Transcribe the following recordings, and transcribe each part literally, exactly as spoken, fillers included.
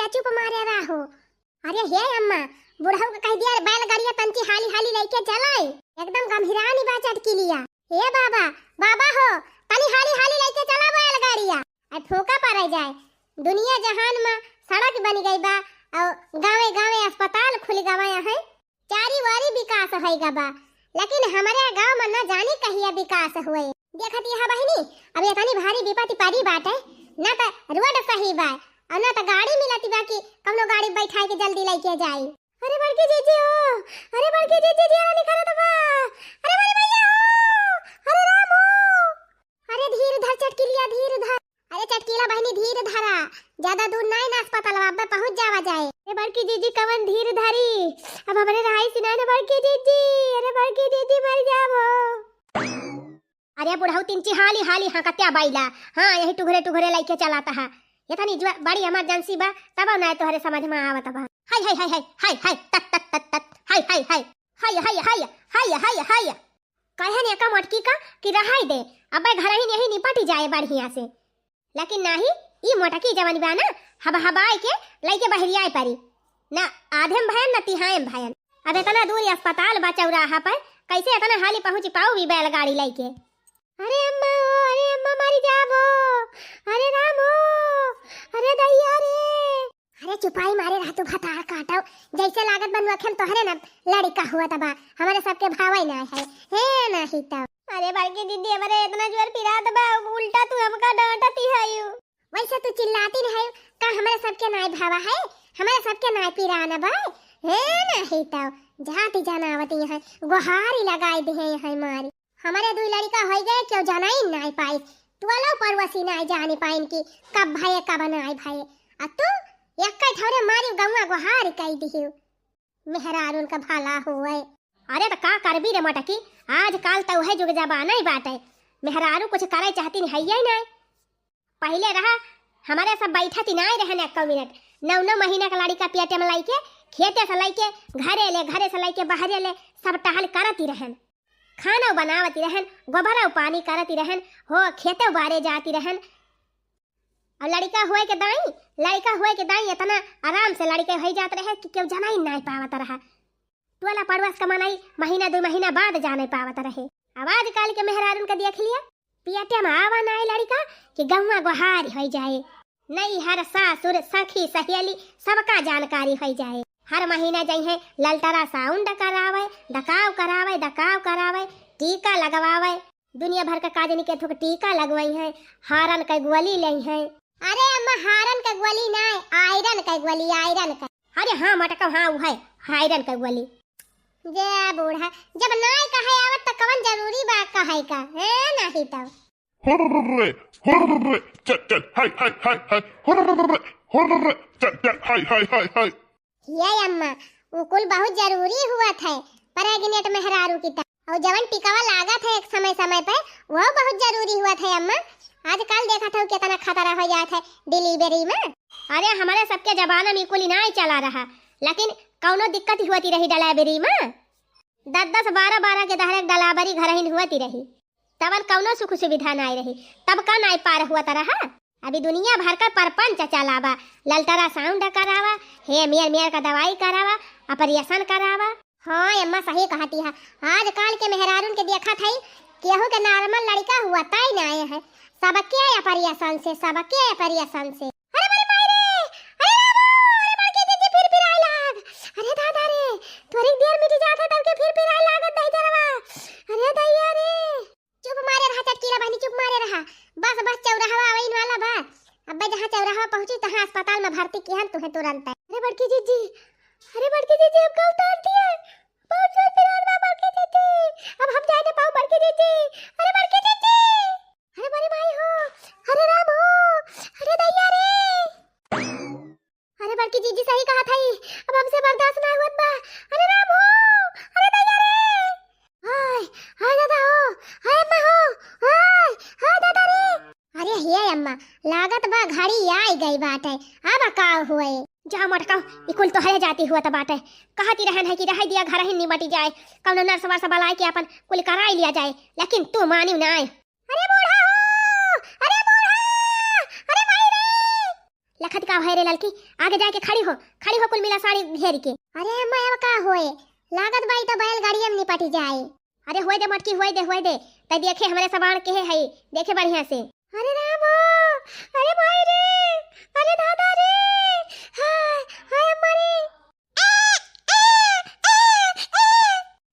चुप मारे रहो। अरे हे अम्मा, बुढ़ऊ के कहि दिया बैलगाड़िया तंची हाली हाली लइके चलाई। एकदम गंभीरानी बा चटकिलिया। हे बाबा, बाबा हो, तनी हाली हाली लइके चला बैलगाड़िया। अइ फूँका परै जाए। दुनिया जहान मा सड़क बनि गइ बा, अउ गाँवे गाँवे अस्पताल खुलि गवा हैं। चारी वारी विकास होइ गवा, लेकिन हमरे गाँव मा न जानी कहिया विकास हुए। देखति हा बहिनी, अब एतनी भारी विपत्ति परी बाटे, न त रोड सही बा, अउ न त गाड़ी मिलति बा कि कउनो गाड़ी बइठाइ के जल्दी लइके जाई। अरे बड़की जीजी हो, अरे बड़की जीजी, जियरा निकरत बा, अरे बड़े भइया हो, अरे राम हो, अरे धीर धर चटकिलिया, धीर धर। अरे चटकीला बहिनी, धीर धरा, ज्यादा दूर नाई ना अस्पताल, अब्बे पहुँच जावा जाए। अरे बड़की जीजी, कवन धीर धरी, अब हमरे रहाई सी नाई ना बड़की जीजी, अरे बड़की जीजी मर जाबो। अरे बुढ़ऊ तिनची हाली हाली हाँ कत्या बाइला, हाँ यही टुघरे टुघरे लइके चलाता है। एतनी जो बड़ी emergency बा, तब ना तोहरे समझ मा आवत बा। हाय हाय हाय हाय हाय हाय तत तत तत तत हाय हाय हाय हाय हाय हाय हाय हाय हाय। कहेन एका मोटकी का कि रहाई दे, अब्बे घरहिन यही निपटि जाए बढ़िया से। लेकिन नाही, ई मोटकी जवन बा ना, हबहबाए के लइके बहरियाए परी। ना आधे में भयन, ना तिहाए में भयन। अब एतना दूर अस्पताल बा चौराहा पर, कइसे एतना हाली पहुँचि पाउबी बैलगाड़ी लइके? अरे अम्मा हो, अरे अम्मा मरि जाबो, अरे राम हो, अरे दइया रे। अरे चुपाई मारे रह तू भतार काटउ, जइसे लागत बा नोखे में तोहरे ना लड़िका हुवत बा, हमरे सबके भावइ नाहीं है, हे नाहीं तउ। अरे बड़की दीदी, हमरे एतना जोर पिरात बा, उल्टा तू हमका डाँटति हयू। वइसे तू चिल्लातिन हयू, का हमरे सबके नाहीं भावा है, हमरे सबके नाहीं पिरान बा, हे नाहीं तउ। जाति जनावत यहाँ गोहारी लगाइ दिहे यहाँ मारी। हमरे दुइ लड़िका होइ गए, केउ जनइन नाहीं पाइस, टोलउ पड़ोसी नाहीं जानि पाइन कि कब भए, कब नाहीं भए। अ तू एक्कै ठौरे मारी गउँवा गोहारी कइ दिहू। मेहरारून का भला होए। अरे त का करबी रे मोटकी, आजकाल त उहइ जुग जमानइ बाटइ। मेहरारू कुछ करइ चाहतिन हइयइ नाहीं। पहिले रहा, हमरे सब बइठति नाहीं रहेन एक्कउ मिनट। नौ नौ महीना का लड़िका पेटे में लइके, खेते से लइके घरे ले, घरे से लइके बहरे ले, सब टहल करति रहेन। खानउ बनावति रहेन, गोबरउ पानी करति रहेन, हो खेतउ बारे जाति रहेन। अउ लड़िका हुवइ के दाईं, लड़िका हुवइ के दाईं एतना आराम से लड़िका होइ जात रहे कि केउ जनइन नाहीं पावत रहा। टोला पड़ोस का मनई महीना दुइ महीना बाद जानइ पावत रहे। अब आजकाल के मेहरारून का देख लिया, पेटे में आवा नाहीं लड़िका कि गउँवा गोहारी होइ जाए। नइहर, सासुर, सखी, सहेली, सबका जानकारी होइ जाए। हर महीना जइहें ललटरा sound करावइ, दकाव करावइ, दकाव करावइ, टीका लगवावइ। दुनिया भर का काजनी के थुक टीका लगवइहें, हारन कै गोली लइहें। अरे अम्मा, हारन कै गोली नाहीं, आयरन कै गोली, आयरन कै। अरे हाँ मटका, हाँ उहइ, आयरन कै गोली। जे बूढ़ा, जब नाहीं कहइ आवत त कवन जरूरी बा कहइ का, हैं? नाहीं तउ। हुर्रे, हुर्रे, चल, चल, हाय, हाय, हाय, हाय, हुर्रे, हुर्रे, चल, चल, हाय, हाय, हाय, हाय। हे अम्मा, उ कुल बहुत जरूरी हुवत है, pregnant मेहरारू की त। अउ जवन टिकवा लागत है एक समय समय पे, वहउ बहुत जरूरी हुवत है अम्मा। आजकल देखत हउ केतना खतरा होइ जात है delivery में। अरे हमरे सबके जमाना में कुल नाहीं चला रहा, लेकिन कउनो दिक्कत हुवती रही delivery में। दस दस बारह बारह के दहरे delivery घरहिन हुवती रही। तवन कउनो सुख सुविधा नाहीं रही, तब का नाहीं पार हुवत रहा। अभी दुनिया भर का परपंच चला बा, ललटरा sound करावा, हे मेर मेर का दवाई करावा, operation करावा। हाँ अम्मा, सही कहति है, आजकाल के मेहरारून के देखत है, केहू के normal लड़िका हुवतइ नाहीं है, सबके operation से, सबके operation से। अरे बड़ी माई रे, अरे बाबा, अरे बड़की जीजी फिर पिराए लाग, अरे दादा रे, थोड़ी देर मिटि जात है तब के फिर पिराए लागत दहिजरवा, अरे दइया रे। चुप मारे रहा चटकीला बहिनी, चुप मारे रहा। बस, बस, चौराहवा आवइन वाला बा। अब्बे जहाँ चौराहवा पहुँची, तहाँ अस्पताल में भर्ती किहन तुहें तुरंत। अरे बड़की जीजी, अरे बड़की जीजी, हमका उतार दिया। बहुत जोर पिरात बा बड़की जीजी। अब हम जाइ न पाउब बड़की जीजी। अरे बड़की जीजी। अरे बड़ी माई हो, अरे राम हो, अरे दइया रे। अरे बड़की जीजी सही कहत हई, अब हमसे बर्दाश्त नाहीं होत बा। अरे राम हो, अरे दइया रे। हाय, हाय दादा हो, हाय अम्मा हो, हाय, हाय दादा रे। अरे हे अम्मा, लागत बा घड़ी आइ गइ बाटइ, अब का हुवइ? जा मटका, ई कुल तोहरे जाति हुवत बाटइ। कहति रहन है कि रहइ दिया, घरहिन निमटि जाए, कउनो nurse वर्स बलाइ के आपन कुल कराइ लिया जाए, लेकिन तू मानिउ नाहीं। अरे बूढ़ा हो, अरे बूढ़ा, अरे माई रे। लखत का भय रे ललकी, आगे जाके खड़ी हो, खड़ी हो कुल मिला साड़ी घेर के। अरे अम्मा, अब का होए, लागत बा ई तो बैलगाड़िया में निपटि जाए। अरे होए दे मटकी, होए दे, होए दे, तै देखे हमरे सबाण केहे हई, देखे बढ़िया से। अरे राम हो, अरे माई रे, अरे दादा रे, हाय, हाय अम्मा रे।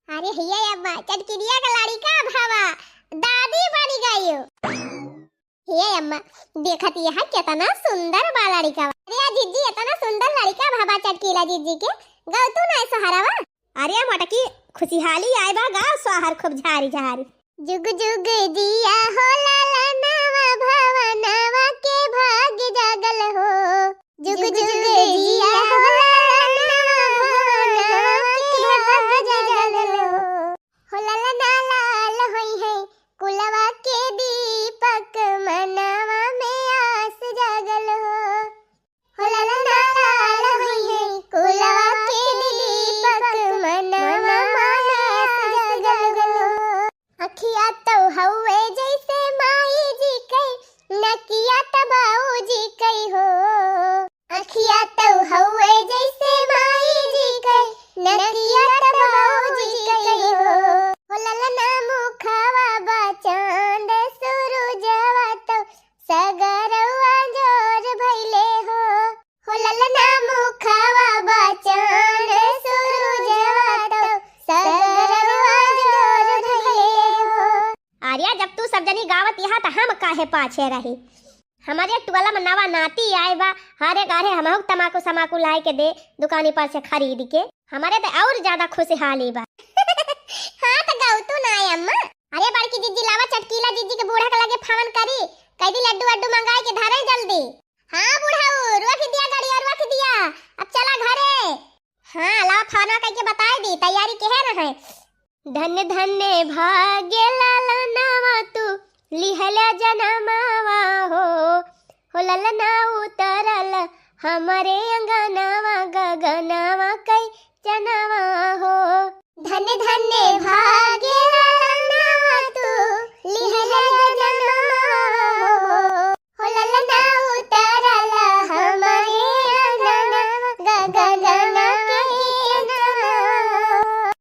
अरे हिया अम्मा, चटकिनिया का लड़िका भवा, दादी बनि गयो। हे अम्मा, देखत यह केतना सुंदर बा लड़िका। अरे जिज्जी, एतना सुंदर लड़िका भवा चटकीला जिज्जी के, गवतू नाय सोहरवा। अरे मटकी, खुशिहाली आए बा, गाव सोहर खूब झारी झारी। जुग जुग जिया हो ललनवा, भवनवा के भाग जागल हो। जुग जुग जिया हो ललनवा, भवनवा के भाग जागल हो। हो ललना लाल होई है कुलवा के दीपक, मनवा में आस जागल हो। हो ललना लाल होई है कुलवा के दीपक, मनवा में आस जागल हो। अखिया तो हउवे जैसे माई जी के, नकिया त बाऊ जी के हो। अखिया तो हउवे जैसे माई जी के, नकिया त बाऊ जी के हो। हो ललना मुखवा बा चांद सुरुजवा तो, सगरवा जोर भइले हो। हो ललना मुखवा बा चांद सुरुजवा तो, सगरवा जोर भइले हो। आर्या, जब तू सब जनी गावत यहा त हम काहे पाछे रही? हमरे टोला में नवा नाती आए बा, हरे गारे हमहू तमाकू समाकू लाए के दे दुकानी पर से खरीद के, हमरे त और ज्यादा खुशहाली बा। हाँ त गवतू ना है अम्मा। अरे बड़की जिज्जी लावा चटकीला जिज्जी के बूढ़ा के लगे फोन करी, कह दी लड्डू वड्डू मंगाए के धरे जल्दी। हाँ बुढ़ऊ, रोक दिया गाड़ी और रोक दिया, अब चला घरे। हाँ लावा फोन कह के बताए दी, तैयारी केहे रहे। धन्य धन्य भाग्य लालनवा तू लिहला जनमवा हो, हो ललना उतरल हमरे अंगनवा गगनवा कई चनवा हो। धन्य धन्य भाग्य लालनवा तू लिहला जनमवा हो, हो ललना उतरल हमरे अंगनवा गगनवा कई चनवा।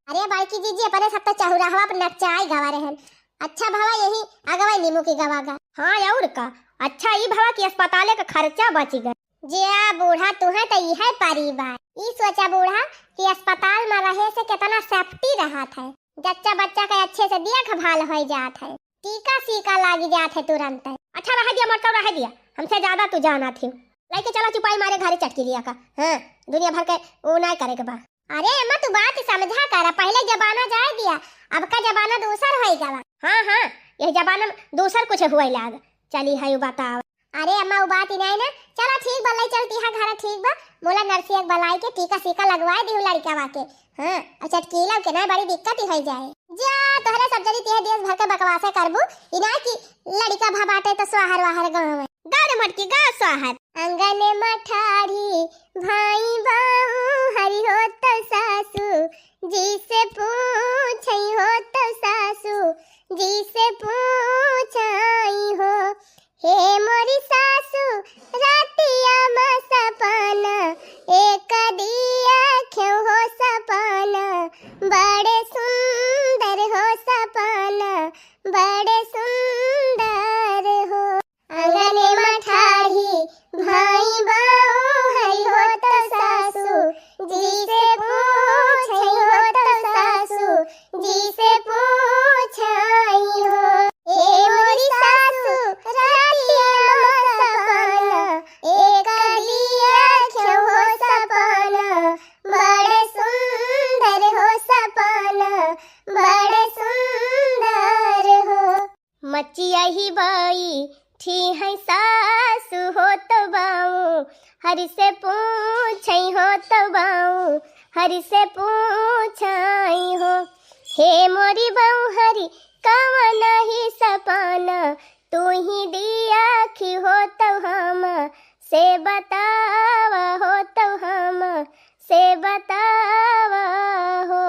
अरे बड़की जिज्जी अपने सब तो चहुराहवा पर नचाई गवा रहन। अच्छा भवा यही अगवा नीमू की गवा गा। हाँ और का, अच्छा ई भवा कि अस्पताले का खर्चा बची गए। जे आ बूढ़ा तुहे त इहे परी बा। ई सोचा बूढ़ा कि अस्पताल में रहे से कितना safety रहत है, जच्चा बच्चा के अच्छे से देखभाल होइ जात है, टीका सीका लागी जात है तुरंत। अच्छा रह दिया मटकाऊ, रह दिया, हमसे ज्यादा तू जानत ही। लेके चला चुपाई मारे घरे चटकीलिया का। हाँ, दुनिया भर के ऊ नाय करे के बा। अरे अम्मा तू बात समझा कर, पहले जमाना जाए दिया, अब का जमाना दूसर होइ गवा। हाँ हाँ, यह जमाना में दूसर कुछ हुए लाग। चली है उ बतावा। अरे अम्मा उ बात ही नाय ना। चला ठीक बा, लई चलती है घर, ठीक बा। मोला नर्सिया के बुलाई के टीका सीका लगवाए दिहु लड़िकवा के। हाँ, और चटकीला के ना बड़ी दिक्कत ही होइ जाए। जा तोहरे सब जनी तिहे देश भर के बकवासे करबू, ई ना कि लड़िका भा बाटे तो स्वाहर वाहर गाँव में। गा रे मटकी गा स्वाहर। आंगन में ठाढ़ी भाई बाऊ हरि हो तो सासू जी से पूछई हो तो सासू जी से पूछई हो। हे मोरी सासू, रातिया मा सपना, एक दिया क्यों हो सपना, बड़े सुंदर हो सपना, बड़े सुंदर हो। आंगन मा ठाढ़ी भाई बाऊ हरि हो तो सासू जी से पूछई हो तो सासू जी से पूछई हो। ए मोरी सासू, रातिया मा सपना, एक दिया क्यों हो सपना, बड़े सुंदर हो सपना, बड़े सुंदर हो। मचिया ही बाई ठी है सासु हो तो बाऊ, हरि से पूछई हो तो बाऊ, हरि से पूछई हो। हे मोरी बाऊ हरि, कवन ही सपना तू ही दिया खी हो तो हम से बतावा हो तो हम से बतावा हो।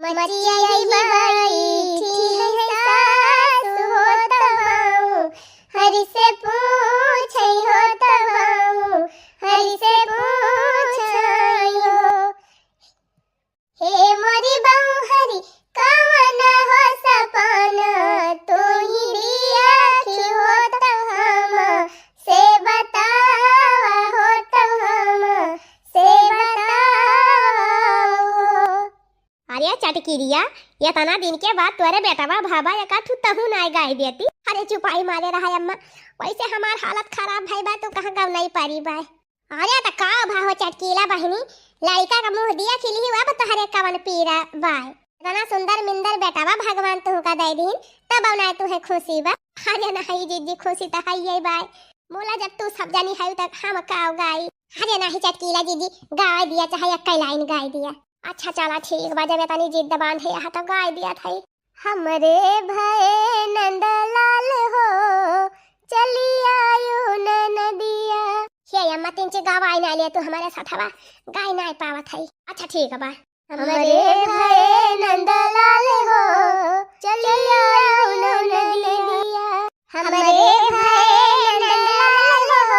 मचिया ही बाई ठी है सासु हो तो बाऊ, हरि से पूछई हो तो बाऊ, हरि पिरिया, एतना दिन के बाद तोरे बेटवा भावा एका ठू तहू नाय गाय देती। अरे चुपाई मारे रहा अम्मा, वैसे हमार हालत खराब भई बा, तू कहाँ गवनई पारी बा। अरे त का भा हो चटकीला बहिनी, लड़िका का मुँह दिया खिली हुआ, अब तोहरे कवन पीरा बा। एतना सुंदर मिंदर बेटवा भगवान तुहका दे दीन, तब नाय तुहे खुशी बा। अरे नहीं जिज्जी, खुशी त हइये बा। मोला जब तू सब जानी हऊ तब हम का गाई। अरे नहीं चटकीला जिज्जी, गाय दिया चाहे एक लाइन गाय दिया। अच्छा चला ठीक बा, जब एतनी जिद बांधे हा तो गाय दिया थई। हमरे भए नंदलाल हो, चली आयो ननदिया। हे अम्मा, तिनची गवाई ना ले तू हमरे साथवा, गाय ना पावत हई। अच्छा ठीक बा। हमरे भए नंदलाल हो, चली आयो ननदिया। हमरे भए नंदलाल हो,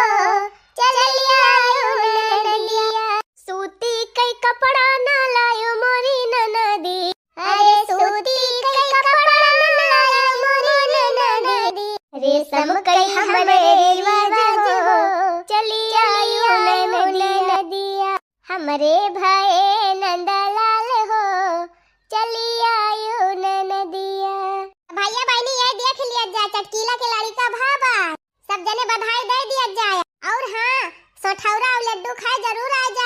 चली आयो ननदिया। सूती कई कपड़ा ना लायो मोरी ननदी। अरे सूती कई कपड़ा ना लायो मोरी ननदी। रेशम कई हमरे रिवाज हो, चली आयो ननदिया। हमरे भए नंदलाल हो, चली आयो ननदिया। भैया बहिनी, ये देख लिया जा, चटकीला के लड़िका भावा। सब जने बधाई दे दिया जाए। और हाँ, सोठौरा और लड्डू खाए जरूर आ जा।